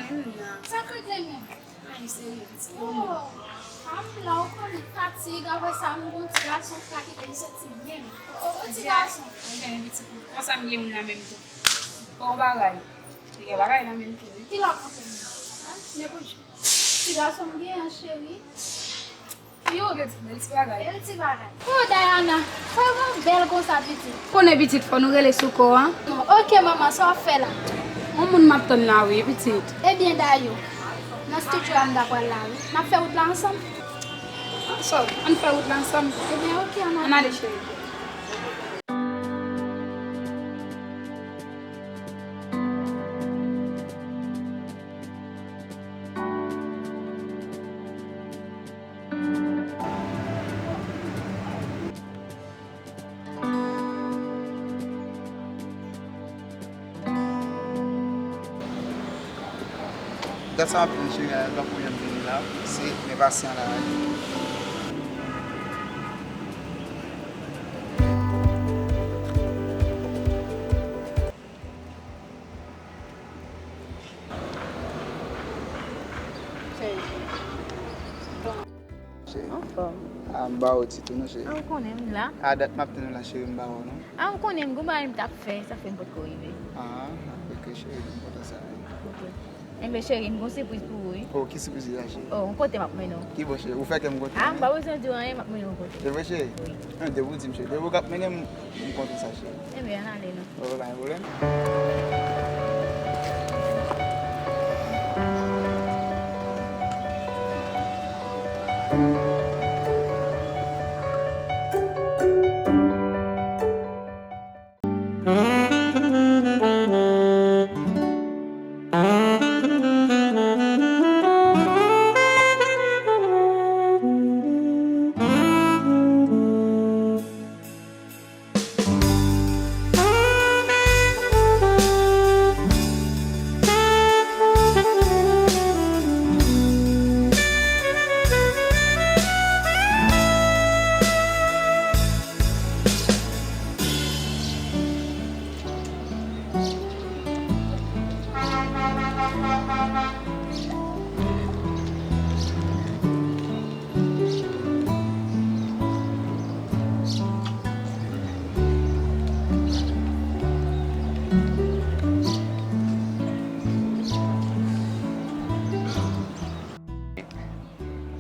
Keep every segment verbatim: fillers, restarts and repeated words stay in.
Sa k regle menm? Ay, serye, pitit. Oh, pa m la, ou konnen fatig, apre sa, m gon ti gason k pa kite m soti menm. Oh, oh, ti gason. Anben, pitit, konsa m gen moun nan menm tou. Bon bagay. Li gen bagay nan menm tou, wi. Ki la kanpe menm? Ti gason m gen an, cheri. Yo, gen ti bèl ti bagay. Bèl ti bagay. Oh, Diana, fò w bèl konsa, pitit. Konnen pitit, fò nou rele sou kò a. Ok, manman, sa w ap fè la? Yon moun m ap tann la, wi, pitit. Ebyen, Dayou, nan estidyo a m ta pral la, wi. N ap fè wout la ansanm? Ansanm, ann fè wout la ansanm. Ebyen, ok, ann ale. Ann ale, cheri. Dat sa m ap tann cheri a, lè w ap voye m vini la, se m enpasyan la wi. Cheri. Cheri. Anfòm. A, m ba w ti tou non, cheri. A, ou konnen m la. A, dat m ap tann ou la, cheri, m ba w non. A, ou konnen m gon bagay m t ap fè, sa fè m potko rive. A, ok, cheri, m kontan sa wi. Ok. Enben, cheri, m gon sipriz pou ou, wi. O, ki sipriz li la, cheri? O, yon kote m ap mennen w. Ki bò, cheri? Ou fè kè m kontan. A, m pa bezwen di w anyen, m ap mennen w yon kote. Se vre, cheri? Wi. Enben, depi w di m, cheri. Depi w ap mennen m, m kontan sa, cheri. Enben, ann ale non. O, pa gen pwoblèm.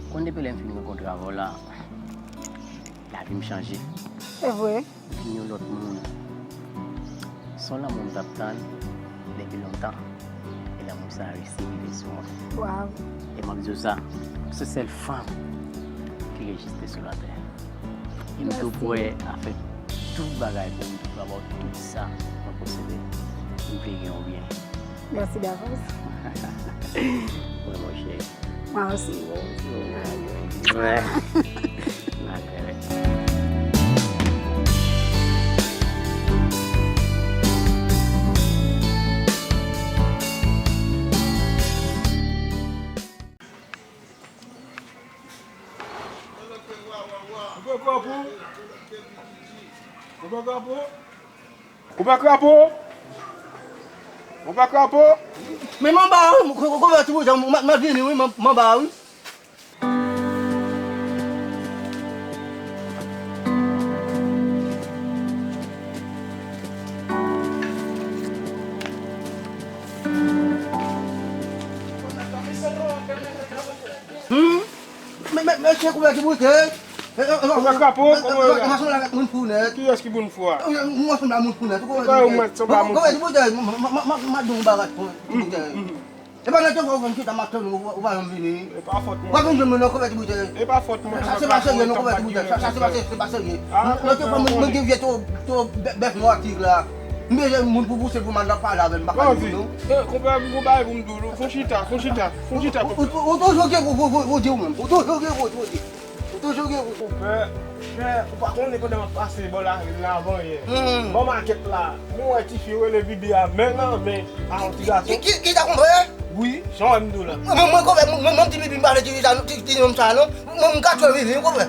Konn depi lè m fin rankontre avè w la, lavi m chanje. Se vre. M vin yon lòt moun. Se yon lanmou m t ap tann depi lontan. E lanmou sa a resi rive sou mwen. Waw. E m ap di w sa, se sèl fanm ki egziste sou latè. E m tou prè a fè tout bagay pou m, m tou prè a ba w tout sa mwen posede. M vle gen w byen. Mèsi davans. Wi, monchè. Mwen osi. Wi. Malgre. Ou pa krapo? Ou pa krapo? Ou pa krapo? Ou pa krapo? Men m anba wi, m, m, m, m, m vini wi, m, m anba wi. Hmm? Men, men, men, se kouvèti boutèy. Kouvèti krapo, kòman yo rele? Mwen sanble avèk moun fou nèt. Kiyès ki moun fou a? Mwen sanble a moun fou nèt. Ou pa wè mwen sanble a moun fou? Kouvèti boutèy, m, m, m, m, m ap di w yon bagay, kouvèti boutèy. E pa nan te fò w konn chita m ap tann ou, ou pa janm vini. E pa fòt mwen. W ap vin jwenn mwen nan kouvèti boutèy. E pa fòt mwen. Sa se pa serye non, kouvèti boutèy. Sa, sa se pa serye, se pa serye. Nan te fò mwen, mwen gen vye to, to bè-, bèf nwa tig la. M bezwen moun pou pouse pou m al nan pale avè l, m pa ka di non. E, konpè, m gon bagay pou m di w. Fon chita, fon chita, fon chita, konpè. Ou, ou, ou toujou gen pou, pou, pou, pou di w menm. Ou toujou gen pou, pou di. Ou toujou gen pou. Konpè, chè, ou pa konnen pandan m ap pase bò la, la avan yè. Bò makèt la, mwen wè tifi rele Bibi a, men nan men a yon ti gason. Ki, ki, ki sa konpè? Wi, jan w wè m di w la. Mwen, mwen, konpè, mwen, mwen, mwen ti Bibi, m pale ti, ti, ti nonm sa non. Mwen, m ka tchwe Bibi, konpè.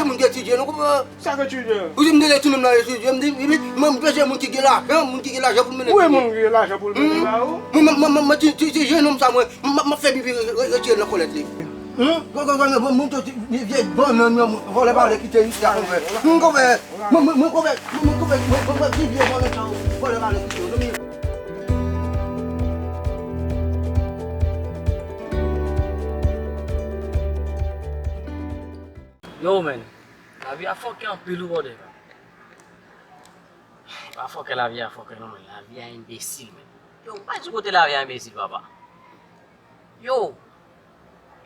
se moun ki etidye, nou konprann? Sa k etidye? Ou di m te etidye, m nan etidye, m di, wi, wi, mwen, m bezwen moun ki gen lajan, moun ki gen lajan pou l mennen. Wi, moun ki gen lajan pou l mennen ba ou. Mwen, mwen, mwen, mwen, ti, ti, ti jennonm sa, mwen, m, m, m ap fè pipi re-, re-, retire l nan kòlèt li. Gwo, gwo, gwo, mwen, mwen, mwen, ti, vye bannann, mwen, vòlè pa vle kite isi a, konpè. Mwen, konpè, mwen, mwen, mwen, konpè, mwen, mwen, konpè, mwen, mwen, ti vye bannann sa, vòlè pa vle kite l. Yo, men, lavi a fòkè anpil, wi, brother. E pa fòkè lavi a fòkè non, men lavi a enbesil, men. Yo, m pa di kote lavi a enbesil, papa. Yo,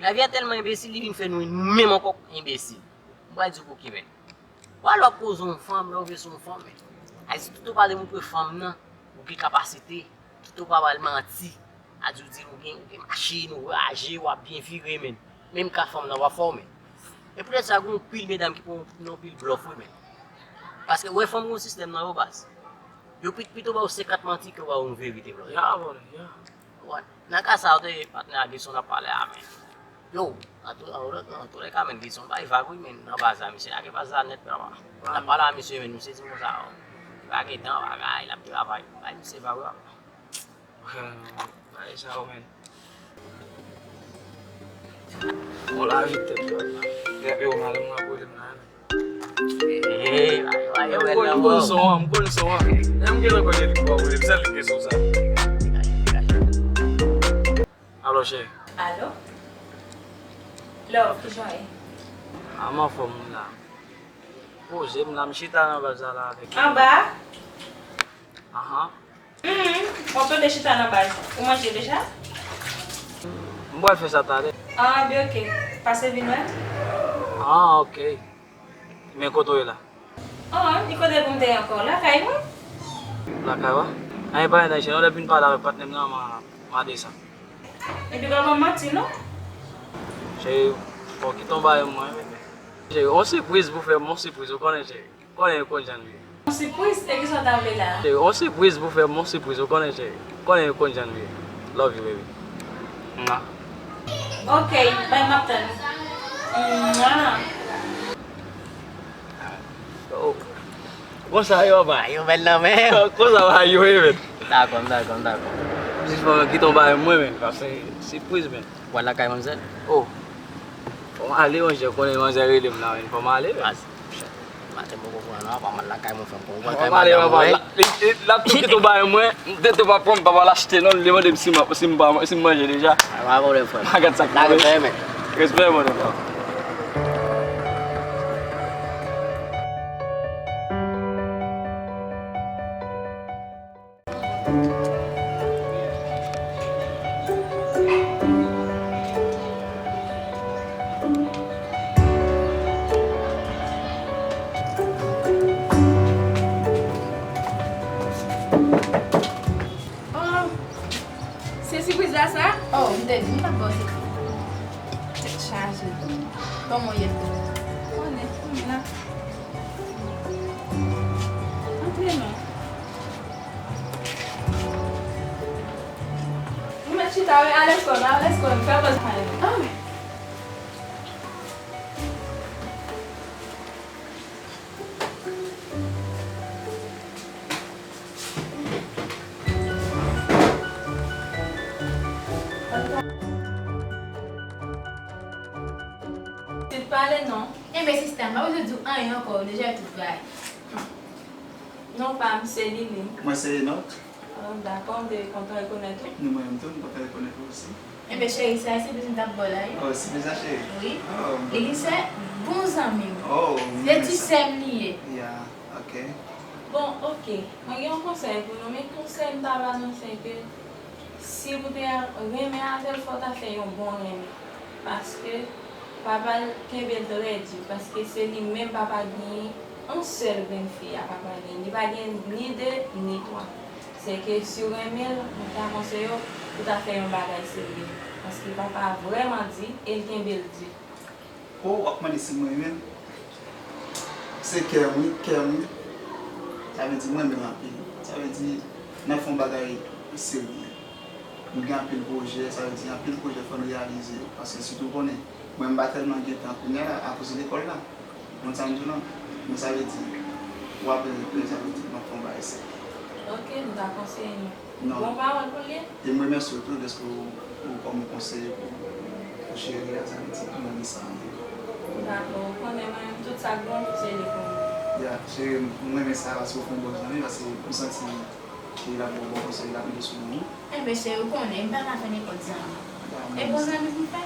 lavi a tèlman enbesil, li vin fè nou, nou menm ankò enbesil. M pral di w pou ki, men. Ou al w ap koze yon fanm, lè w vle sou yon fanm, men. A di tout ou pa demontre fanm nan, ou gen kapasite, tout ou pa ba l manti. A di w di l ou gen, ou gen machin, ou raje, w ap byen vire, men. Menm ka fanm nan, w ap fòme. E poutèt sa, gen yon pil medam ki pran yon pil blòf, wi, men. Paske, wè, fanm gen yon sistèm nan yo, baz. Yo pit-, pito ba w senkant manti ke ba w yon verite, bro. Ya, bro, ya. Wè. Nan ka sa, ou te patnè a Gilson ap pale a, men. Yo, an tou, an tou, an tou lè ka, men, Gilson bay vag, wi, men, nan baz la, misye lage baz la nèt, papa. L ap pale a misye, men, misye di konsa, o. Lage dan, bagay, l ap travay. Bay misye vag, wi, papa. Bagay sa yo, men. Bon, lavi tèt yo la. Epi yo, madanm nan pwoblèm nan, men. Hey, bagay yo bèl nan. M konn son an, m konn son an. Lè m gen lè konn li pwoblèm, sèl li gen son sa. Alo, cheri. Alo? Love, kijan w ye? A, m anfòm, wi, la. Poze m la, m chita nan baz la, la, avèk. Anba? Ahan. Humm, w ap tande chita nan baz. Ou manje deja? M pral fè sa talè. Ah, byen, ok. Pase vin wè m. Ah, ok. Men kote w ye la? Ah, li kote pou m te ye ankò? Lakay mwen. Lakay w? Anyen pa anyen, cheri. Lè m fin pale avèk patnè m nan, m a, m a desann. Epi pa ban m manti, non. Cheri, fò w kite yon bagay mwen, bebe. Cheri, yon sipriz pou fè m, yon sipriz, ou konnen, cheri. Konnen yo konn jan nou ye. Yon sipriz, e kisa w ta vle la? Cheri, yon sipriz pou fè m, yon sipriz, ou konnen, cheri. Konnen yo konn jan nou ye. Love you, baby. Mwa. Ok, bay, m ap tann. Mwa. Oh. Konsa yo, papa. Yo bèl nan men. Konsa, papa, yo ye, men. Dakò, m dakò, m dakò. Jis fò m kite yon bagay mwen, men. Paske sipriz, men. W al lakay manzèl? Oh. Fò m ale, monchè, konnen manzè rele m la, men fò m ale, men. Maten mwen konprann, non, pa mal lakay mwen, frè m. Konprann kay madanm mwen. Li, li, l ap tou kite w bay mwen, m tete pa pran, m pa pral achte, non, li mande m si m, si m pa, si m manje deja. Pa pwoblèm, frè m. Magat sa k manje. Respè, mon amour. Oh, se sipriz la sa? Oh, m te di m t ap ba w sipriz. Tèt chaje. Kòman w ye? Konnen, m la. Antre non. Nou mèt chita wi, alèz kò nou, alèz kò nou, fè pòz pale. Ah wi. Ti pale non. Enben sista, m pa bezwen di w anyen ankò, ou deja di tout bagay. Non pa m se Lili. Mwen se Enòk. Oh, dakò, m te kontan rekonèt ou. Ni mwen menm tou, m kontan rekonèt ou osi. Enben cheri, se a sipriz m t ap ba w la wi. Oh, sipriz la cheri? Wi. Oh. Lili se bon zanmi m. Oh. Se ti sè m li ye. Ya, ok. Bon, ok. Mwen gen yon konsèy pou nou, men konsèy m ta ba nou se ke si w te renmen avè l, fò w ta fè yon bon renmen. Paske papa l kenbe l trè di, paske se li menm papa genyen, yon sèl grenn fi a papa genyen. Li pa gen ni de, ni twa. Se ke si w renmen l, mwen ta konseye w pou w ta fè yon bagay serye. Paske papa a vrèman di, e l kenbe l di. Oh, w ap mande si mwen renmen l? Se kè m wi, kè m wi. Sa vle di, mwen menm anpil. Sa vle di, n ap fè yon bagay serye. Nou gen anpil pwojè, sa vle di, anpil pwojè fò n reyalize yo. Paske sitou w konnen, mwen m pa tèlman gen tan kounye a la, akoz de lekòl la. Ou konn sa m di w lan? Men sa vle di, w ap rele, sa vle di, n ap fè yon bagay serye. Ok, nou ta konseye nou. Non. Bon pawòl pou l ye. E m remèsye w tou dèske w, ou kòm yon konseye pou, pou cheri a, sa vle di, mwen renmen sa anpil. Dakò, ou konnen mwen menm tout sa k bon, se li pou mwen. Ya, cheri, m renmen sa paske w fè yon bon zanmi, paske m santi ke l ap ba w bon konsèy, l ap mete sou moun. Enben, cheri, ou konnen, m pa ka fè nenpòt zanmi. Ya, m renmen sa. E bon zanmi pou m fè?